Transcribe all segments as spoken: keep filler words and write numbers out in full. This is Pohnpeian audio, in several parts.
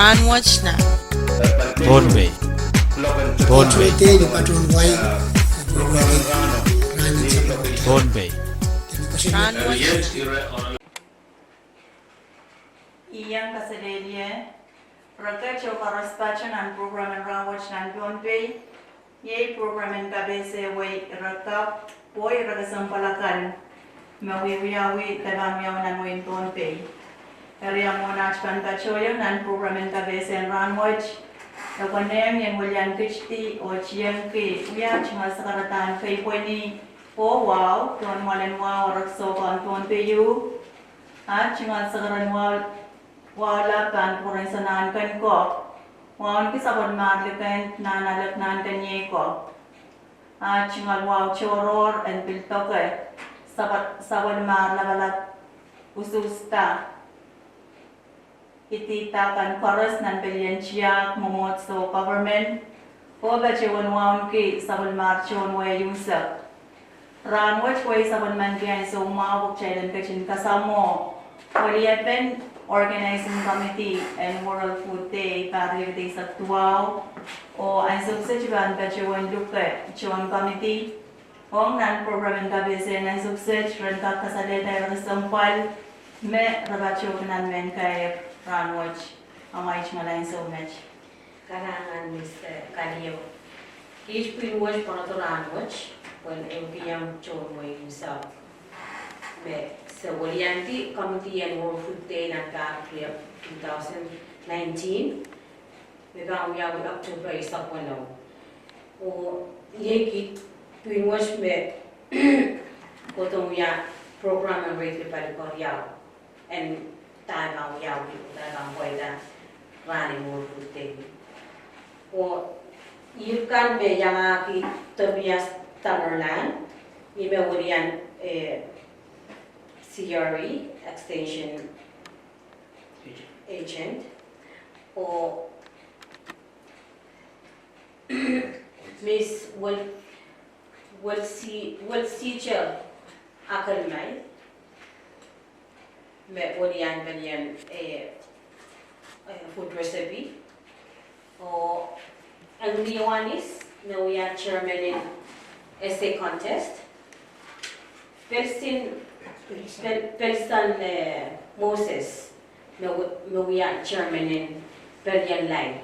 Rahnwet nan Pohnpei. Pohnpei. Pohnpei. Rahnwet. I iang kaselehlie reket oh koaros patohwan nan program en Rahnwet nan Pohnpei. Iei program en kapehse wei ire kapw oh ire kesempwal akan me wiewiawi de pahn wiawi nan wehin Pohnpei. Eri ia mwomwen aht pahn patohiong nan program en kapehse en rahnwet, e konehng ien welian kitidi oh tiengki wia tungoal sakaradahn keipweni oh wahu pohn mwalen wahu Reksohpon Pohnpei ieu. Aht tungoal sakaradahn wahu, wahu lap pahn pwurehng sanahn ken ko, wauneki sapwellimar likend nan alek nan keniei ko. Aht tungoal wahu tohrohr en pil doke, sapwel-, sapwellimar lapalap, usuhsda, idihda kan koaros nan pelien tiahk, mwomwohdiso, government, oh patohwan wauneki sapwellimar tohn wehi unsek. Rahnwet wei sapwellimanki ansou mwahu pwe kitail en ketin kasamwo weliepen Organizing Committee en World Food Day pahr riekid eisek duwau, oh ansou kiset I pahn patohwan luke tohn committee ong nan program en kapehse en ansou kiset ren kak kasalehda ire kesempwal me re patohki nan mehn kair rahnwet. Amwail tungoal ansou met. Kalahngan Mister Kalieo. Kiht pwihn wet pwanodo rahnwet pwehn ehukihong tohn wehi unsek me se weliandi committee en World Food Day nan pahr riekid two thousand nineteen, me pahn wiawi October eisek weneu. Oh iei kiht pwihn wet me kohdohng wia program en radio pali keriau en dahme pahn wiawi, dahme pahn pweida rahn en World Food Day. Oh ih kan me iangahki Tobias Tamerlan, ih me welian, eh, C R E Extension Agent. Oh Miss Wel-, Welsi-, Welsita Akelmai, me welian pelien, eh, eh, food recipe. Oh Angli Ioanis, me wia chairman en essay contest. Pelsin, Pel-, Pelsan, eh, Moses, me wi-, me wia chairman en pelien lai.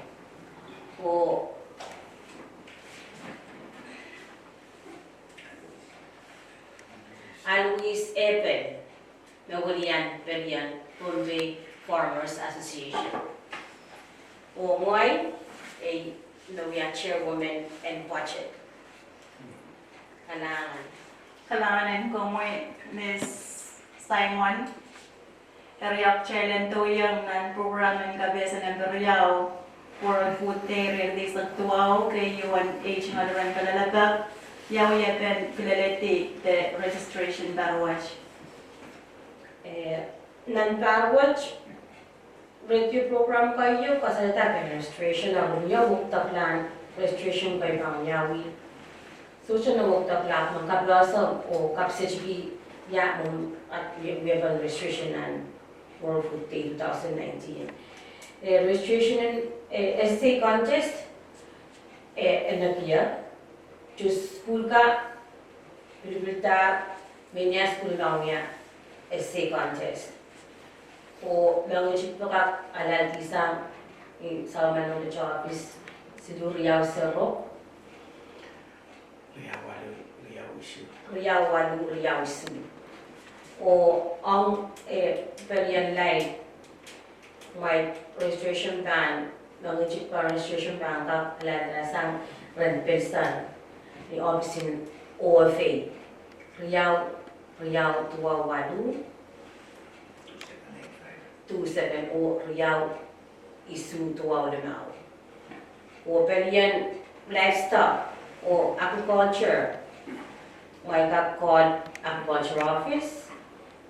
Oh Alois Eben, me welian pelien Pohnpei Farmers Association. Oh ngehi, eh, me wia chairwoman en budget. Kalahngan. Kalahngan en komwi, Miss Simon. Eri ahpw kitail en dohiong nan program en kapehse nempe riau, World Food Day, riekid eisek duwau, ke U N H ngaluren kalelapak, ia wiepen kileledi de registration pahr wet. Eh, nan pahr wet, radio program keieu kasalehda pen registration, a wia wekdek lahn registration kei pahn wiawi. Sohte ne wekdek lahn kapehse oh kapisetki ia mwomwen aht wie-, wiepen registration nan World Food Day two thousand nineteen. Eh, registration en, eh, essay contest, eh, en appear to school ka, pilipilda, menia school pahn wia essay contest. Oh ma ngitik pahn kak alaldi sang, eh, sawaman ong te office, siluh riau sero, riau waluh riau isuh. Riau waluh riau isuh. Oh ong, eh, pelien lai, mwein registration pahn, ma ngitik pahn registration pahn kak alalda sang ren Pelsan, ni office en O F A. Riau, riau duwau waluh, two seven, oh riau isuh duwau limau. Oh pelien livestock oh agriculture, mwein kak call agriculture office,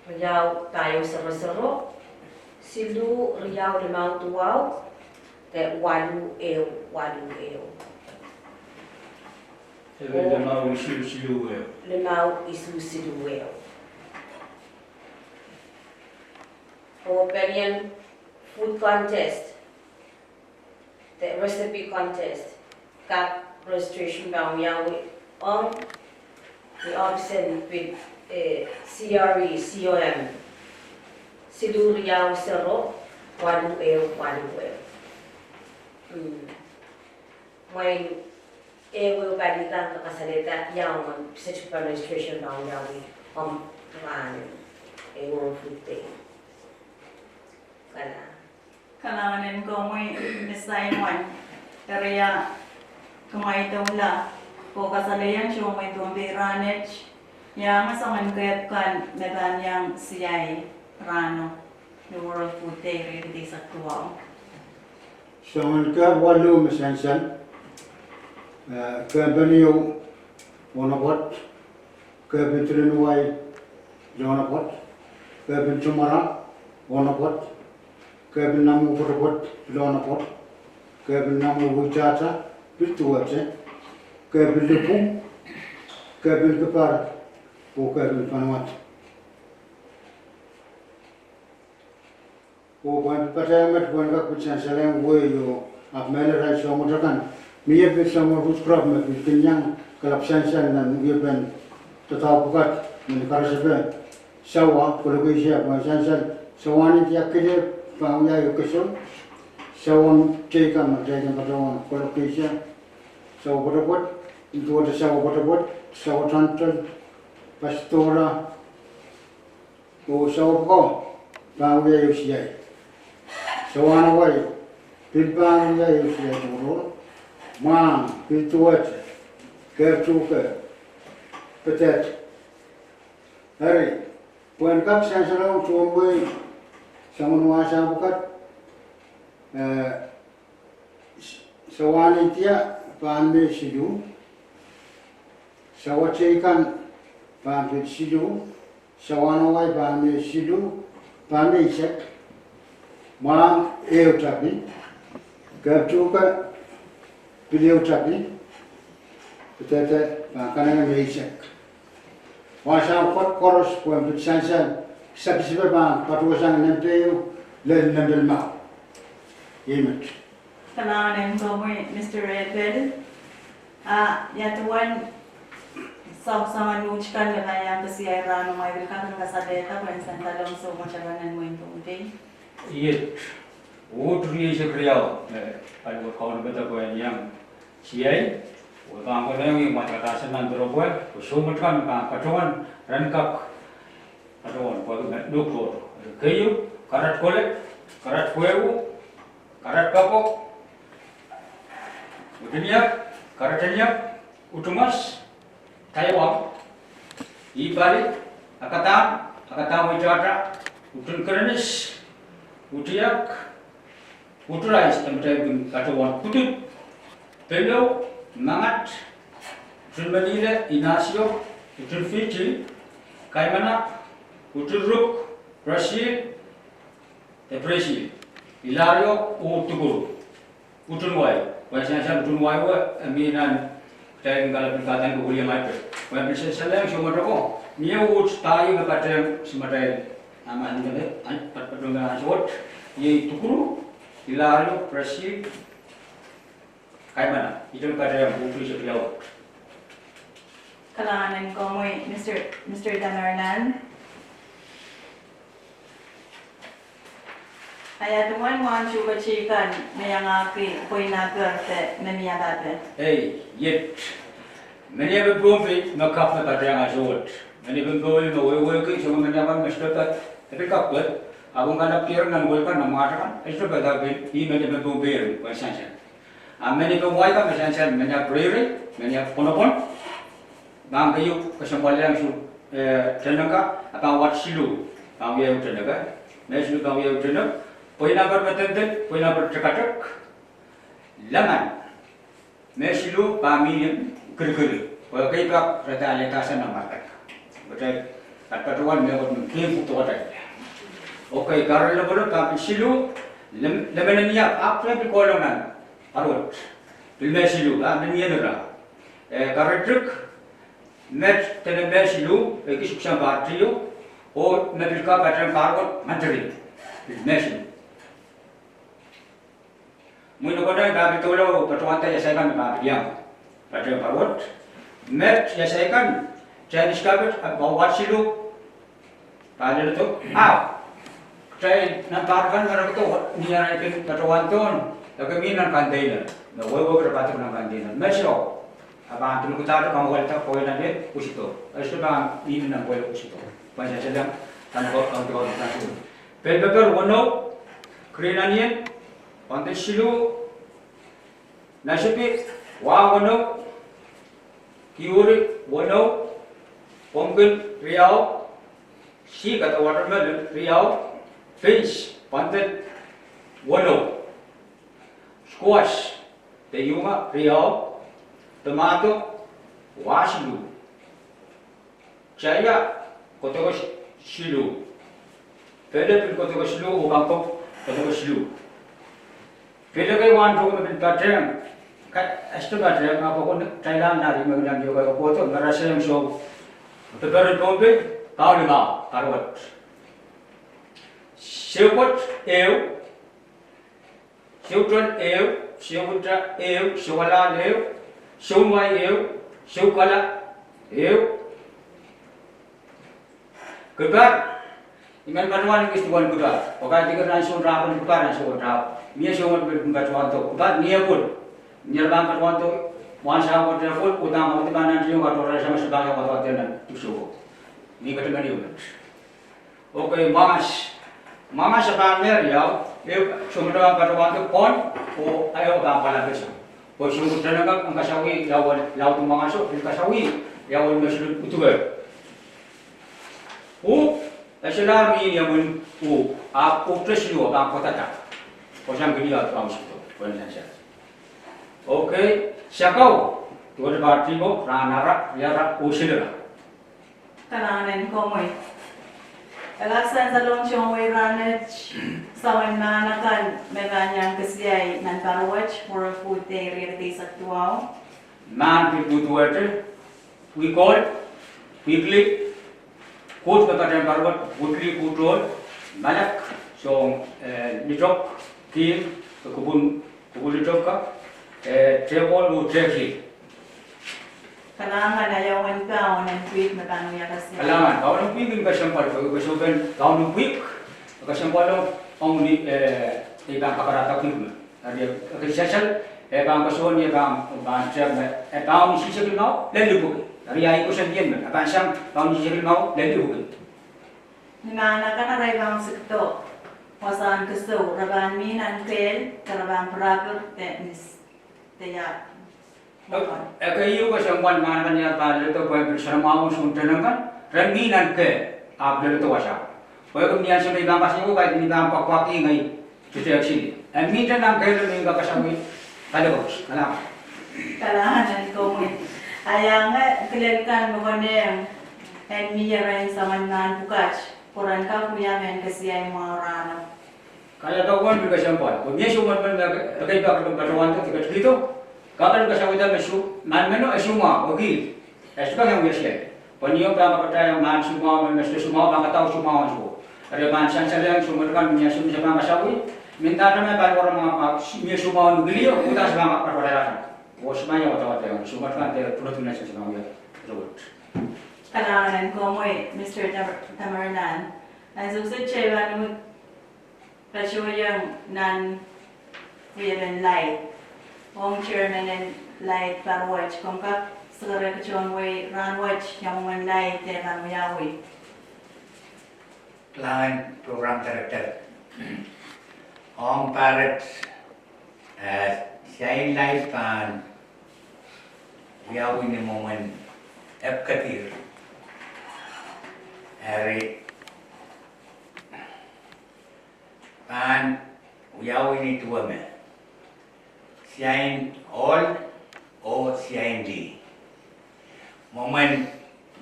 riau pahieu sero sero, siluh riau limau duwau, de waluh ehu waluh ehu. Ehu limau isuh siluh ehu. Limau isuh siluh ehu. Oh pelien food contest, The recipe contest, kak registration pahn wiawi ong ni ohpis en pid, eh, C R E, C O M, siluh riau sero, waluh ehu waluh ehu. Mm. Mwein ehu ehu pali kan kak kasalehda ia uwen pwukat pahn registration pahn wiawi ong rahn en World Food Day. Kala. Kalahngan en komwi, Miss Sainwan. Eri ia kumwail doula, oh kasalehiong Soumwe Pohnpei rahnwet, ia me soangen kehp kan me pahn iang siai rahno ni World Food Day, riekid eisek duwau. Soangen kehp waluh me sansal, eh, kehpen iou onopwoat, kehpen tilen wai pil onopwoat, kehpen tumwara onopwoat, kehpen namwo pwetepwet pil onopwoat, kehpen namwo weitahta pil duwehte, kehpen lipwu, kehpen pepar, oh kehpen panwat. Oh pwehn pil patahieng met pwehn kak pil sansal ong wehi o, ahpw mehlel rahn soumwet akan, mie pil soangen root crop me pil kin iang kalap sansal nan wiepen doadoahk pwukat, nan karasepe, sawa, kolokoisia, pwehn sansal, sawa ni diak kile pahn wia ehu kesempwal, sawa teikan me teikan patohwan kolokoisia, sawa pwetepwet, duwehte sawa pwetepwet, sawa toantoal, pastora, oh sawa pwukoa pahn wia ehu siai. Sawa anahne wai pil pahn wia ehu siai tohrohr. Mwahng pil duwehte, kehp tuhke, pedet. Eri, pwehn kak sansalohng tohn wehi soangen wasa pwukat, eh, sawa ni diak pahn mie siluh, sawa teikan pahn pil siluh, sawa anahne wai pahn mie siluh, pahn mie eisek, mwahng ehu tapi, kehp tuhke pil ehu tapi, pedehde pahn kanengamah mie eisek. Wasa pwukat koaros pwehn pil sansal, sapisipe pahn patohsang nempe ehu lel nempe limau. Iei met. Kalahngan en komwi, Mister Rebel. A ia duwen soangen uht kan me pahn iang kesiai rahno me I pil kak kasalehda pwehn sansalong soumwet akan nan wehin Pohnpei? Iet, uht rieisek riau me paliwar kaunopadahr pwehn iang siai, oh pahn konehng mwadakadahsang nan doaropwe, oh soumwet kan pahn patohwan, ren kak patohwan pwehki me nohk tohto. Keieu, karat kolek, karat pwehwu, karat kapok, utin iap, karat en iap, utumwas, taiwang, ih pali, akadahn, akadahn weitahta, utin kerenis, utiak, utu rais, tamatail kin patohwan kudud, pelou, mangat, utin melile, inasiok, utin Fiji, kaimanap, utin ruk, Brazil, de Brazil, ilario, oh dukuru, utin wai, pwehn sansal utin wai we, eh, mi nan, kitail kin kalap en kadaniki wiliamape. Pwehn pil sansalehng soumwet ako, mie uht pahieu me patehng soumwatail, a mahn kene, an, pat, pat, me ansou wet, iei dukuru, ilario, Brazil, kaimanap, ihte me patehng uht rieisek riau. Kalahngan en komwi, Mister, Mister Tamerlan. A ia duwen mwahn tuhke teikan me iangahki pweinaper de meniapape? Ei, iet. Meniapen Pohnpei me kak me patehng ansou wet. Meniapen Pohnpei me wehwehki, soangen meniapan me sohte pahn, e pil kak pwehki, ahpw ong kan appear nan wehi kan, nan mwaht akan, e sohte pahn kak pil, ih meniapen Pohnpei eri, pwehn sansal. A meniapen wai kan me sansal, meniap reirei, meniap pwonopwon, pahn keieu kesempwal iang siluh, eh, tenenka, a pahn wad siluh, pahn wia ehu tenenka, me siluh pahn wia ehu tenenka, pweinaper me denden, pweinaper tekatek, lemon, me siluh pahn mihmi kirikiri, pwe ekei pak re alehda sang nan mwarked. Pwe te, patohwan mehkot me kin pwukat. Okay, karat lepwelo pahn pil siluh, lem-, lemon en iap, ahpw pil kohlong nan, arwet. Pil me siluh, pahn mie ni rah. Eh, karat rik, met dene me siluh, eh, kisuksang patio, oh me pil kak patehng karat, materi. Pil me siluh. Mwein e kona pahn pil doula oh patohwanda iasai kan me pahn pil iang patehng paruot. Met iasai kan, Chinese carpet, eh, pahn wad siluh, pahn leledo. Ahpw kitail nan pahr kan me re ketido ni arail kin patohwandohn, e kin mih nan container. Me wehwehki re patohwan nan container. Met ieu, a pahn pil kudahdo kamwakeledo pwehl nan pwehl usido. E sohte pahn mihmi nan pwehl usido. Pwehn saselehiong kan ko kan ko kan ko. Bell pepper weneu, green onion, pounded siluh, nasipi, wah weneu, kiuri weneu, pumpkin riau, sihk aduwen watermelon riau, beans, pounded weneu, squash, de ihmwo riau, tomato, wah siluh. Kitail ia, koadoke siluh. Pele pil koadoke siluh, oh pahn kop koadoke siluh. Pele kei wahn tuhke me pil patehng, ka, e sohte patehng, ma pokon tailahn lari me kilang ieu ka koadoke, me rasehng soh. Pepper pohn pil, kaun limau, paruot. Sewkot ehu, sewtol ehu, sewita ehu, sewalahl ehu, seunwai ehu, seukala ehu. Kipar, I men patohwan kis duwen kipar. Pwe kaidehn nan soun rahn pil kipar nan soun rahn. Mie soh me pil patohwando kipar, mie pwul. Mie pahn patohwando, wahn sahpw wet pwul, udahn ma udahn nan tiong ka tohre sama se pahn ia patohwando nan tisoh. Mie ketido meniumet. Okay, mwangas. Mwangas e pahn mie riau, e soh me pahn patohwando pwon, oh aio pahn pwala pesa. Pwe soh me tenengen, en kasawih, laud, laud mwangaso, pil kasawih, laud me siluh uduwe. Uhk, e solahr mih ni emen uhk, ahpw uhk te siluh pahn pwadada. Pwe sang kini ahpw pahn siluh, pwe nan sehse. Okay, sakau, duwehte pahn tihko, rahn ara, riara, oh silira. Kalahngan en komwi. E kak sansalohng tohn wehi rahnwet, soangen mahn akan me pahn iang kesiai nan pahr wet, World Food Day, riekid eisek duwau. Mahn pil duduwehte, wihk ohl, wihk lih, kuht me patehng pahr wet, wihk lih kuht ohl, malek, soh, eh, litok, kihn, kupwun, kupwun litok ka, eh, tehk ohl oh tehk lih. Kalahngan, ia uwen paun en pwihk me pahn wia kesiai? Kalahngan, paun en pwihk en kesempwal, ke, ke sohte paun en pwihk, kesempwal ong, ong ni, eh, e pahn kaparada pwihk me. Eri, e, ke sehse, e pahn kesempwal, e pahn, pahn sehse, e pahn ni sisekil mwahu, lel lipwuki. Eri, ia koasoandien me, e pahn sang, pahn ni sisekil mwahu, lel lipwuki. Ni mahn akan arail pahn sikido, wasahn kesou, re pahn mih nan kehl, de re pahn pirapir, de nis, de ia. Ekei ieu kesempwal mahn akan ia pahn leledo pwehn pil soangen mwahu soun tenengen, re mih nan kehl, ahpw leledo wasao. Pwe ke mie ansou me I pahn kasawih, kaidehn I pahn pwakpwaki ngehi, tutehk sili. E mihte nan kehl me I kak kasawih, kalokout, kalahngan. Kalahngan en komwi. A iang kilel kan me konehng en mie rehn soangen mahn pwukat, pwe ren kak wia mehn kesiai mwahu rahno. Kaidehn pahn pil kesempwal. Pwe mie soh me pahn, ekei pahn patohwando, tiket kihdo. Kak kasawihda me soh, mahn meno, e soh mwahu, oh kihd. E sohte pahn wia siai. Pwe ni omw pahn kapatahieng mahn soh mwahu, me, me soh mwahu, pahn kadau soh mwahu soh. Eri pahn sansal iang soh me kan mie soh me se pahn kasawih. Mendahte me pahn wara ma, ma, mie soh mwahu ni kilio, udahn se pahn kapatahieng. Oh se pahn ia wadawad iang, soh me kan de, pwunod nan se pahn wia. Kalahngan en komwi, Mister Tam-, Tamerlan. Ansou se te pahn mih patohwan nan wiepen laid. Ong chairman en laid pahr wet, komw kak sakarkihda tohn wehi rahnwet, ia mwomwen laid e pahn wiawi. Kalahngan program director. Ong pahr et, eh, sain laid pahn wiawi ni mwomwen epwukat. Eri pahn wiawi ni duwe me. Sain ohl oh sain lih. Mwomwen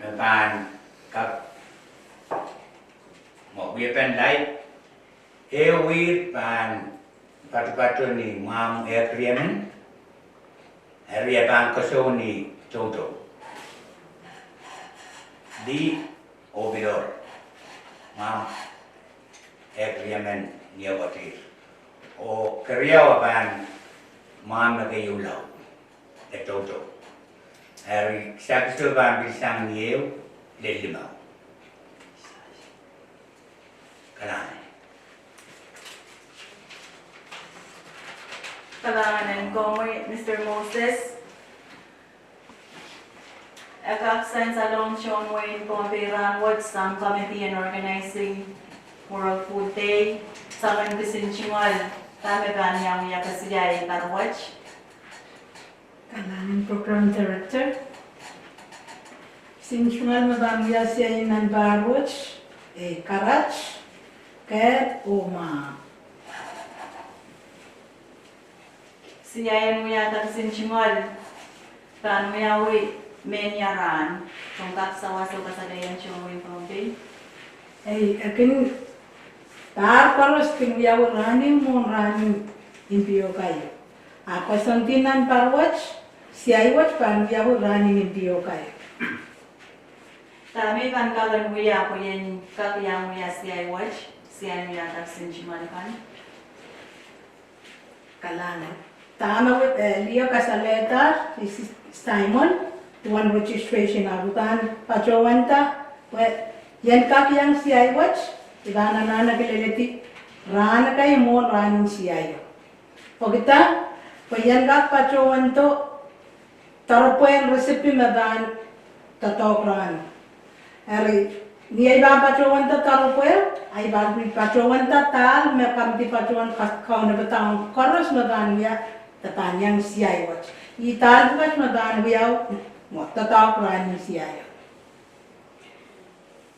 me pahn kak mwo wiepen laid, ehu wir pahn patopato ni mwahmw ehk riemen, eri e pahn kesou ni toutou. Lih oh pidohr, mwahmw ehk riemen ni ewatir. Oh keriau e pahn Mwahu me keieu laud, e toutou. Eri, sakis o pahn pil sang ni ehu lel limau. Kalahngan. Kalahngan en komwi, Mister Moses. E kak sansalohng tohn wehin Pohnpei rahnwet sang committee en organizing World Food Day, sang en kisin tungoal dahme pahn iang wia kasiai pahr wet. Kalahngan, Program Director. Kisin tungoal me pahn wia siai nan pahr wet, e karat, kehl oh mwahu. Siai en wiahda kisin tungoal pahn wiawi mehnia rahn, pwe kak sawas oh kasalehiong tohn wehin Pohnpei. Ei, e kin, pahr koaros kin wiawi rahn ehu mwohn rahn en Impiokai. A koasoandi nan pahr wet, siai wet pahn wiawi rahn en Impiokai. Dahme I pahn kak en wia pwe I en kak iang wia siai wet, siai en wiahda kisin tungoal kan? Kalahngan. Dahme, eh, Leo kasalehda, Misis Simon, duwen registration, a pahn patohwanda, pwe I en kak iang siai wet, I pahn anahne kileledi rahn kei mwohn rahn en siai o. Pwehki dah, pwe I en kak patohwando doaropwe en recipe me pahn doadoahk rahno. Eri, ni ei pahn patohwando doaropwe, ei pahn pil patohwanda dahl me committee patohwan ka-, kaunopada ong koaros me pahn wia, de pahn iang siai wet. Ih dahl pwukat me pahn wia, mwo, doadoahk rahn en siai o.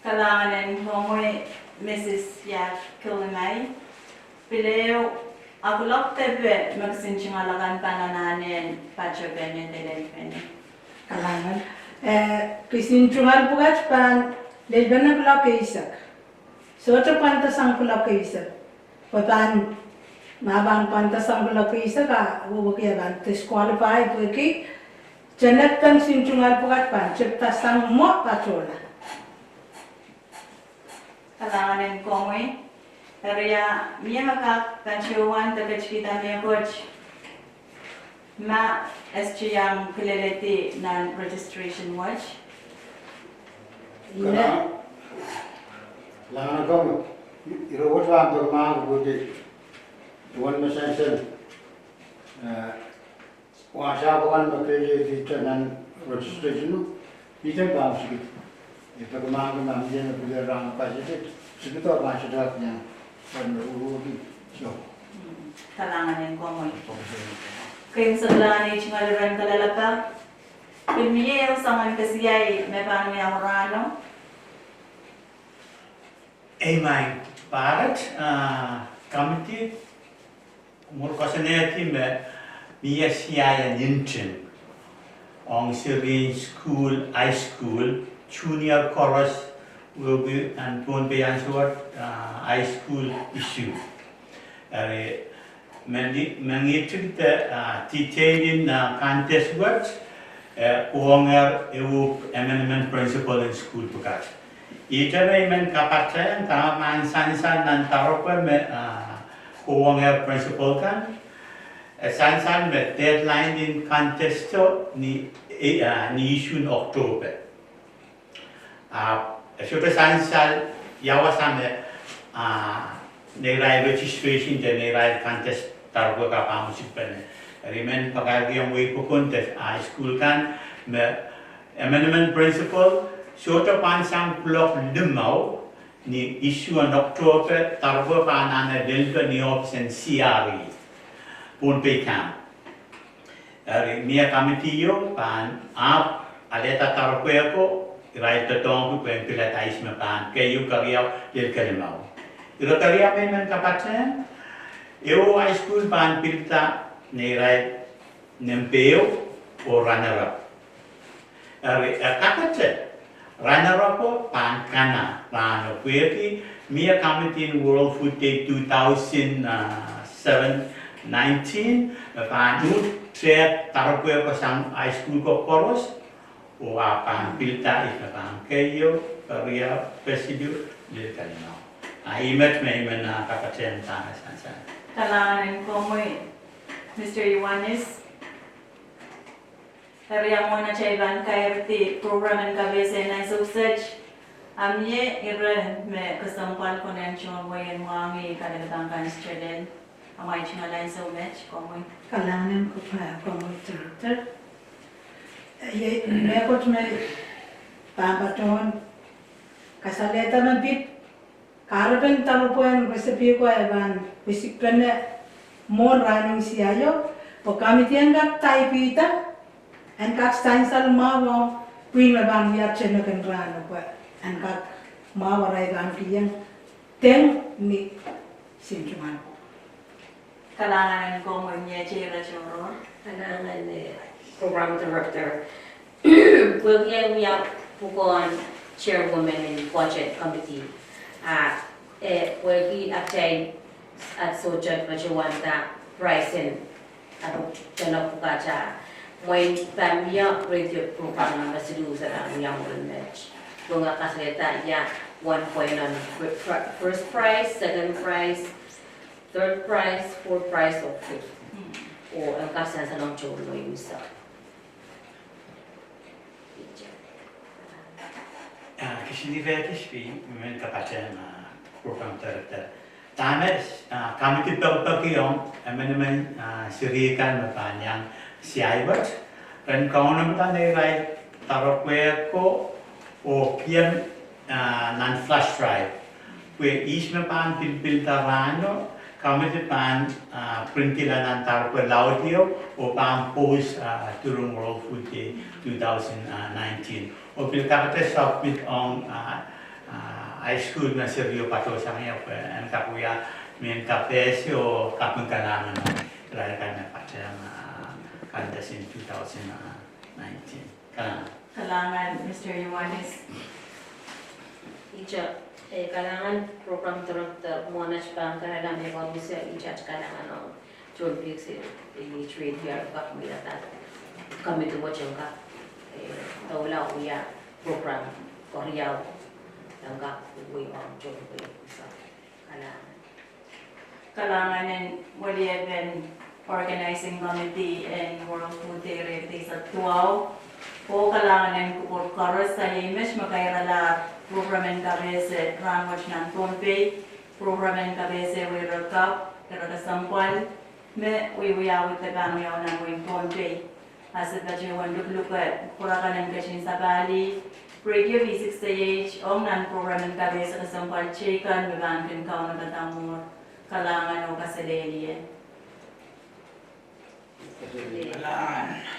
Kalahngan en komwi, Misis Yat Kilimai. Pil ehu a kuloak depe me kisin tungoal akan pahn anahne patohpene de lelpene. Kalahngan. Eh, kisin tungoal pwukat pahn lelpene kuloak eisek. Sohte pwandasang kuloak eisek. Pwe pahn, ma pahn pwandasang kuloak eisek a, wehwehki e pahn disqualify pwehki, tenek pen kisin tungoal pwukat pahn tepdasang mwo patohla. Kalahngan en komwi. Eri a mie me kak patohwan de ketikihda mehkot ma e sohte iang kileledi nan registration wet? Ine. Kalahngan, kalahngan en komwi. I-, ire wet pahn peki mahk pwehki duwen me sansal, eh, wasa pwukat me keieu ihte nan registration o, ihte pahn sikid. I peki mahk ma mie me pil rahn kasikid, sikid o pahn sohte kak iang, pahn me wehwehki. So. Kalahngan en komwi. Keieu, kalahngan en tungoal iren kalelapak. Pil mie ehu sang en kasiai me pahn wiawi rahno? Ei, maing, pahr et, ah, committee mwur koasoanehdi me mie siai en intern ong serien school, high school, junior koaros, wehwehki nan Pohnpei ansou wet, ah, high school issue. Eri, me ni, me ngihtik de, ah, detail en, ah, contest wet, eh, kohongehr ehu amendment principal en school pwukat. Ihte me I men kapatehng, dahme pahn sansal nan doaropwe me, ah, kohongehr principal kan, eh, sansal me deadline en contest o ni, eh, ah, ni isuhn October. Ah, e sohte sansal ia wasa me, ah, neirail registration de neirail contest doaropwe ka pahn usikpene. Eri I men pakairkihong wehi pokon de, ah, high school kan me amendment principal, sohte pahn sang kuloak limau ni isuhn October, doaropwe pahn anahne lelpe ni ohpis en C R E, Pohnpei Camp. Eri mie committee ieu pahn ahpw alehda doaropwe ko, irail doadoahngki pwehn pilada ihs me pahn keieu, keriau, lel kelimau. Ire keriau me I men kapatehng, ehu high school pahn pilada neirail nempe ehu oh runner up. Eri, eh, kakete, runner up o pahn kana rahno pwehki mie committee en World Food Day two thousand seven, nineteen, me pahn uhd tehk doaropwe ko sang high school ko koaros, oh a pahn pilada ihs me pahn keieu, keriau, kesiluh, lel kelimau. A ih met me I men, ah, kapatehng sang e sansal. Kalahngan en komwi. Mister Ioannis, eri ia mwohn atail pahn kairdi program en kapehse nan ansou wet? Ahpw mie ire me kesempwal konehng tohn wehin mwahngih kalikadahn kan sitelen. Amwail tungoal ansou met, komwi. Kalahngan en kupwuramwail Director. Iei mehkot me pahn patohwan kasalehda me pid kahrepen doaropwe en recipe ko e pahn wisikpene mwohn rahn en siaio, pwe committee en kak taipida, en kak sansal mwahu pwihn me pahn wia tenek en rahno pwe en kak mwahu arail pahn kihong deng ni Sintuman. Kalahngan en komwi, mie ire tohrohr. Kalahngan, eh, Program Director. Pwehki ei wia pwukoahn Chairwoman en Budget Committee, ah, eh, pwehki atail, ah, sohte patohwanda prize en, ah, pwukat, ah, mwein pahn mie radio program namba siluh sang wia mwurin met. Pwe nga kasalehda ia wen pweinen fir-, fir-, first prize, second prize, third prize, fourth prize, oh fifth. Oh en kak sansalong tohn wehi unsek. Ah, kisin ire kis pil, men kapatehng, ah, Program Director. Dahme, ah, committee pekipeki ong emenemen, ah, seri kan me pahn iang siai wet, ren kaunopada neirail doaropwe ko oh kihong, ah, nan flash drive. Pwe ihs me pahn pilipilda rahno, committee pahn, ah, printila nan doaropwe laudio oh pahn post, ah, during World Food Day two thousand nineteen. Oh pil kapehse submit ong, ah, ah, high school me serio patohsang ie pwe en kak wia mehn kapehse oh kaping kalahngan ong irail kan me patehng, ah, contest en two thousand nineteen. Kalahngan. Kalahngan, Mister Ioannis. Ihte, eh, kalahngan Program Director, mwohn aht pahn kahrehla mehkoaros, ihte aht kalahngan ong tohn pihk se, eh, radio kak mihla da committee wet en kak, eh, doula wia program keriau en kak wia ong tohn pihk se. Kalahngan. Kalahngan en weliepen Organizing Committee en World Food Day rehn eisek duwau. Oh kalahngan en kupwur koaros, ah, iei met me kairalahr program en kapehse rahnwet nan Pohnpei, program en kapehse wei ire kak, ire kesempwal, me wiewiawi de pahn wiawi nan wehin Pohnpei. Ese patohwan lukluk pwukat en ketin sapahlih Radio V six A H ong nan program en kapehse kesempwal teikan me pahn kin kaunopada mwuhr. Kalahngan oh kaselehlie. Kalahngan.